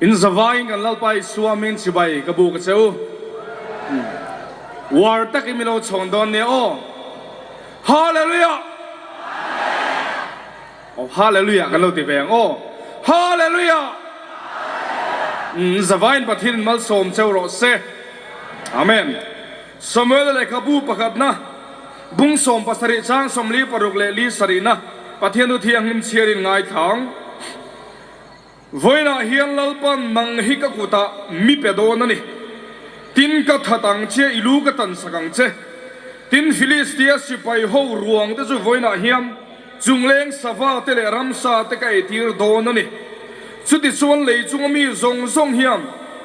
In zavaiin kan Lalpa Isua min chibai ka buk a che u. Uar takin min lo chhawn dawn nia aw. Hallelujah! Aw Hallelujah kan lo ti ve ang aw. Hallelujah! Zavaiin Pathian in malsawm cheu rawh se. Amen. Samuela lehkhabu pakhatna, bung 70 chang 46 leh li sarihna Pathian thu thianghlim chhiarin ngaithlang. Vawiinah hian Lalpan nang hi ka kutah mi pe dawn a ni. Tin, ka that ang che, i lu ka tan sak ang che. Tin, Filistia sipai ho ruang te chu vawiinah hian chungleng sava te leh ramsa te ka eitir dawn a ni. Chutichuan lei chunga mi zawng zawng hian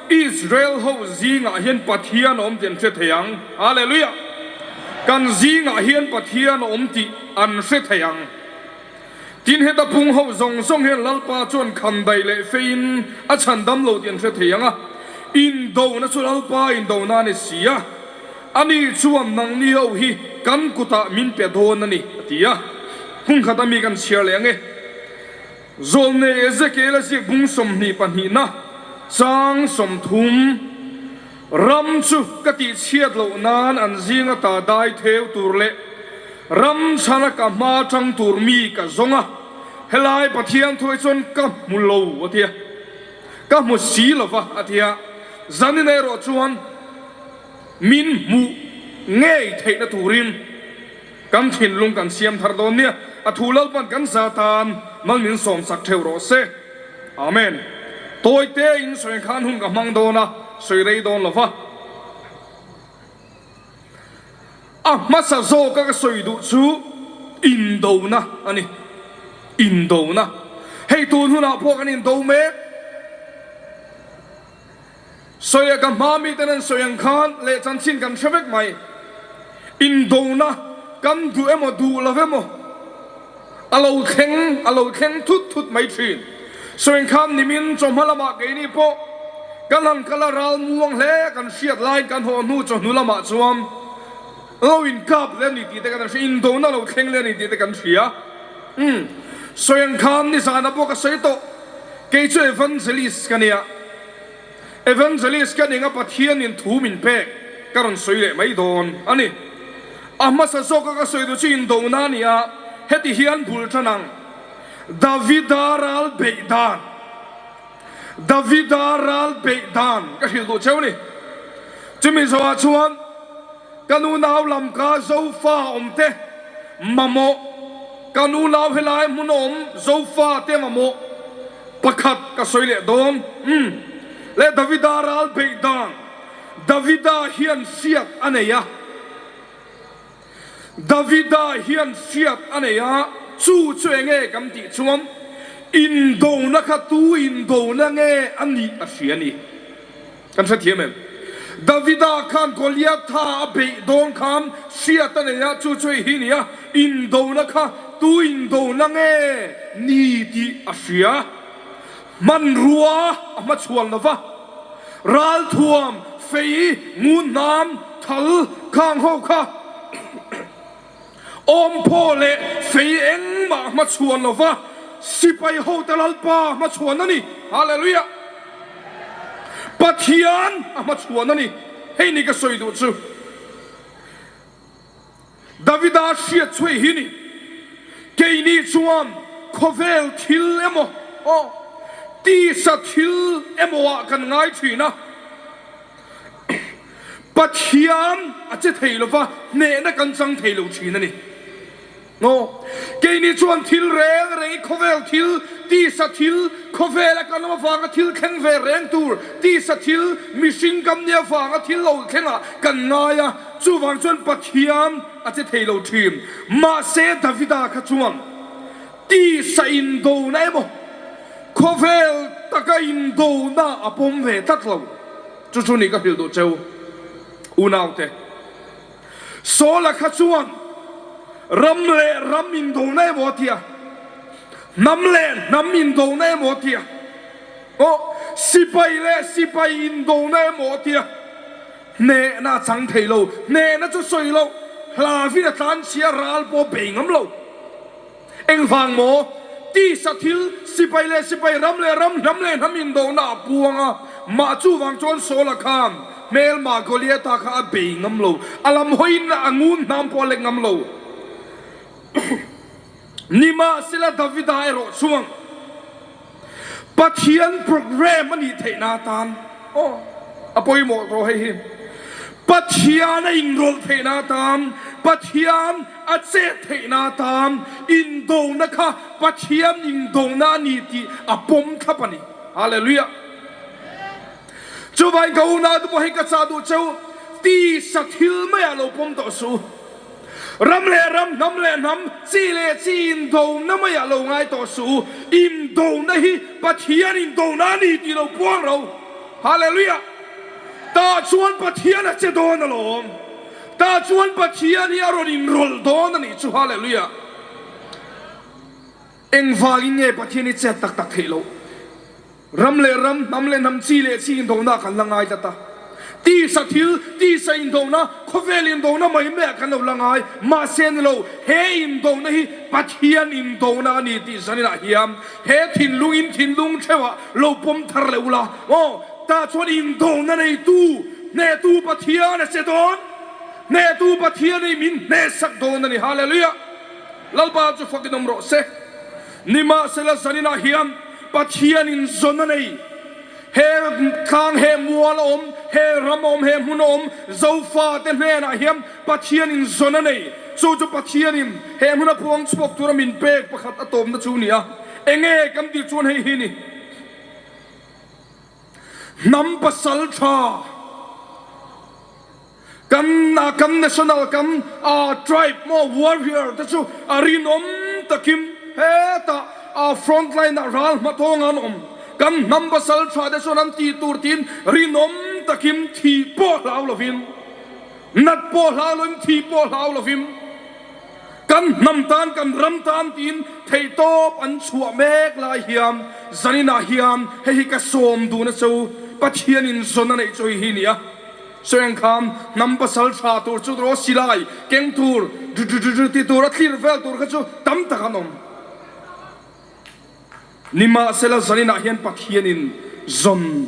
Israel ho zingah hian Pathian a awm tih an hre thei ang. Hallelujah! Kan zingah hian Pathian a awm tih an hre thei ang. Tin, heta pung ho zawng zawng hian Lalpa chuan khandai leh feiin a chhan dam lo tih an hre thei ang a, indona chu Lalpa indona a ni si a, ani chuan nangni ho hi kan kutah min pe dawn a ni, a ti a. Hmun khata mi kan chhiar leh ang e. Zawlnei Ezekiel a ziak bung 20 pahnihna chang 30, Ram chu ka tihchhiat loh nan an zinga ta dai theu tur leh ram chhana ka hma tang tur mi ka zawng a, helai Pathian thuai chuan ka hmu lo a ti a, ka hmu si lo va a ti a, zanin erawh chuan min hmuh ngei theihna turin kan thinlung kan siam thar dawn nia, a thu Lalpan kan za tan mal min sawmsak theuh rawh se. Amen. Tawi te in sawi khan hun ka hmang dawn a, sawi rei dawn lo va. A hmasa zawka ka sawi duh chu indona a ni. Indona. Hei tun hunah pawh kan indo mek. Sawi a ka hma miten an sawi ang khan leh chanchin kan hre vek mai. Indona kan duh emaw duh lo emaw a lo thleng a lo thleng thut thut mai thin. Sawi khan nimin chawhma lamah keini pawh kan han kal a ral muang hle kan hriat laiin kan haw hnu chawhnu lamah chuan lo inkap leh a ni tih te kan hria, indona lo thleng leh a ni tih te kan hria. Umm sawi khan nizana pawh ka sawi tawh kei chu evangelist ka nia. Evangelist ka ninga Pathianin thu min pek ka rawn sawi leh mai dawn a ni. A hmasa zawka ka sawi duh chu indona a ni a, heti hian bul tan ang, Davida ral beih dan, Davida ral beih dan ka hrilh duh cheu a ni. Chumi zawhah chuan ka nu nau lam ka Zofa awmte mamawh, ka nu nau helai hmun awm Zofa te mamawh, Pakhat ka sawi leh dawn. Umm. Leh Davida ral beih dan. Davida hian hriat a nei a. Davida hian hriat a nei a, chu chu enge kan tih chuan indona kha tu indona nge a nih a hria a ni. Kan hrethiam em? Davida khan Goliatha a beih dawn khan hriat a nei a, chu chu hei hi nia, indona kha tu indona nge ni tih a hria. Hmanrua a hmachhuan lo va, ralthuam, fei, ngunhnam, thal, khang ho kha awmphaw leh fei engmah hmachhuan lo va, sipai hote Lalpa hmachhuan a ni. Hallelujah! Pathian a hmachhuan a ni. Hei ni ka sawi duh chu Davida hriat chhuih hi ni. Keini chuan khawvel thil emaw, aw, tisa thil emaw ah kan ngai thin a. Pathian a che thei lova, hnehna kan chang thei lo thin a ni. Aw, keini chuan thil reng reng i khawvel thil, tisa thil, khawvela kan awm avanga thil thleng ve reng tur, tisa thil, mihring kam nia avanga thil lo thlengah kan ngai a, chuvang chuan Pathian a che thei lo thin. Mahse Davida kha chuan tisa indona emaw, khawvel taka indona a pawm ve tlat lo. Chu chu ni ka hrilh duh cheu, unaute. Saula kha chuan ram leh ram indona emaw a ti a, hnam leh hnam indona emaw a ti a, aw, sipai leh sipai indona emaw a ti a, hnehna a chang thei lo, hnehna chu sawi loh, hlavin a tlanchhia ral pawh a bei ngam lo. Engvang maw? Tisa thil, sipai leh sipai, ram leh ram, hnam leh hnam indona a puang a. Mah chuvang chuan Saula khan hmelma Goliatha kha a bei ngam lo. A lam hawiin a ngun hnam pawh a lek ngam lo. Nimahsela Davida erawh chuan Pathian program a nih theihna atan aw a pawimawh tawh hei hi. Pathian a inrawlh theihna atan, Pathian a chet theihna atan indona kha Pathian indona a ni tih a pawm thlap a ni. Hallelujah! Chuvangin ka unau te pawh hei ka chah duh cheu, tisa thil maiah lo pawm tawh suh. Ram leh ram, hnam leh hnam, chi leh chi indona maiah lo ngai tawh suh u. Indona hi Pathian indona a ni tih lo puang ro. Hallelujah! Tah chuan Pathian a che dawn alawm. Tah chuan Pathian hi a rawn inrawlh dawn a nih chu. Hallelujah! Engvangin nge Pathian hi chet tak tak theih loh? Ram leh ram, hnam leh hnam, chi leh chi indona kan la ngai tlat a. Tisa thil, tisa indona, khawvel indona mai maiah kan lo la ngai. Mahse ni lo, he indona hi Pathian indona a ni tih zaninah hian he thinlungin thinlung theuhah lo pawm thar leh ula. Aw, tah chuan indona neitu, hnehtu Pathian a che dawn. Hnehtu Pathian hi min hnehsak dawn a ni. Hallelujah! Lalpa chu fakin awm rawh se. Nimahsela zaninah hian Pathianin zawn a nei. He tlang, he mual a awm, he ram a awm, he hmun a awm Zofate hnenah hian Pathianin zawn a nei. Chu chu Pathianin he hmuna puang chhuak tura min pek pakhat a tawpna chu ni a. Enge kan tih chuan hei hi ni. Hnam pasal tha. Kan kan national kan tribe maw warrior te chu a rinawm takin hetah front line ah ral hmatawng an awm. Kan hnam pasal tha te chuan an tih tur tiin rinawm takin thih pawh hlau lovin, nat pawh hlau lovin, thih pawh hlau lovin kan hnam tan kan ram tan tiin theihtawp an chhuah mek lai hian zaninah hian hei hi ka sawm dun a chu Pathianin zawn a neih chu hei hi a ni a. Saweng khan hnam pasal tha tur chu rawh silai keng tur dru ti tur a thlir vel tur kha chu tam tak an awm. Nimahsela zaninah hian Pathianin zawn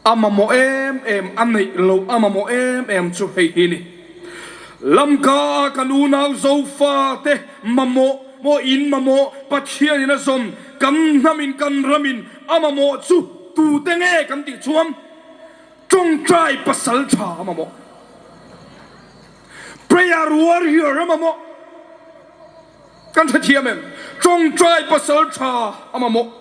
a mamawh em em, a neih loh a mamawh em em chu hei hi ni. Lamka a kan unau Zofa te mamawh maw in mamawh Pathianin a zawn kan hnamin kan ramin a mamawh chu tute nge kan tih chuan Tawngtai pasal tha a mamawh. Prayer warrior a mamawh. Kan hrethiam em? Tawngtai pasal tha a mamawh.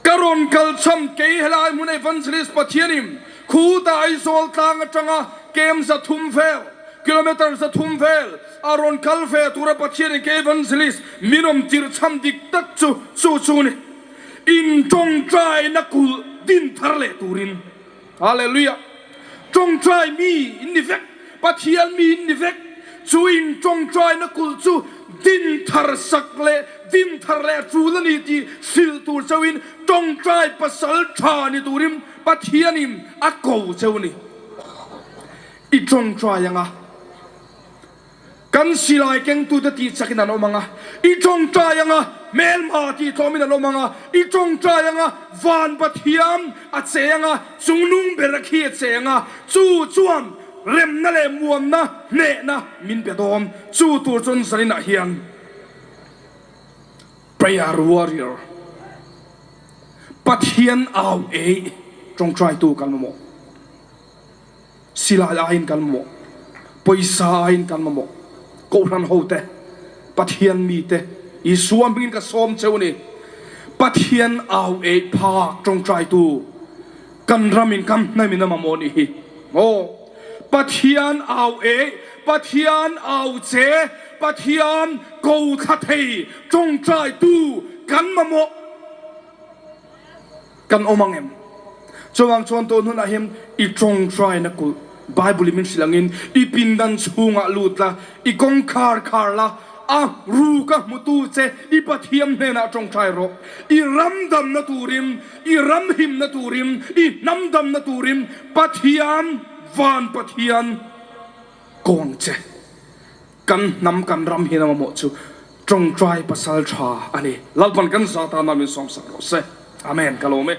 Ka rawn kal cham kei helai hmun Evangelist Pathianin khuta Aizawl tlang atanga kem 300 vel, kilometer 300 vel a rawn kal ve tura Pathianin kei Evangelist min awm tirh cham dik tak chu chu chu ni. In tawngtaina kulh din thar leh turin. Hallelujah! Tawngtai mi in ni vek, Pathian mi in ni vek. Chu in tawngtaina kulh chu din thar sak leh din thar leh a tul a ni tih hrilh tur chauhin tawngtai pasal tha ni turin Pathianin a ko cheu a ni. I tawngtai anga. Kan silai kengtute tih chakin an awm ang a, i tawngtai ang a, hmelma tih tlawmin an awm ang a, i tawngtai ang a, van Pathian a che ang a, chungnung ber a khi a che ang a, chu chuan remna leh muanna hnehna min pe dawn. Chu tur chuan zaninah hian Prayer Warrior, Pathian au ei tawngtaitu kan mamawh. Silai aiin kan mamawh, pawisa aiin kan mamawh, Kohhran hote, Pathian mite, Isua hmingin ka sawm cheu a ni. Pathian au eih phak tawngtaitu kan ramin kan hnamin a mamawh a nih hi. Aw, Pathian au eih, Pathian au che, Pathian ko thla thei tawngtaitu kan mamawh. Kan awm ang em? Chuvang chuan tun hunah hian i tawngtaina kulh Bible in min hrilh angin i pindan chhungah lut la, i kawngkhar khar la, a ruka hmutu che i Pathian hnenah tawngtai rawh. I ram damna turin, i ram himna turin, i hnam damna turin Pathian, van Pathian kawng che. Kan hnam kan ram hian a mamawh chu. Tawngtai pasal tha a ni. Lalpan kan za tana min sawmsak rawh se. Amen. Ka lawm e.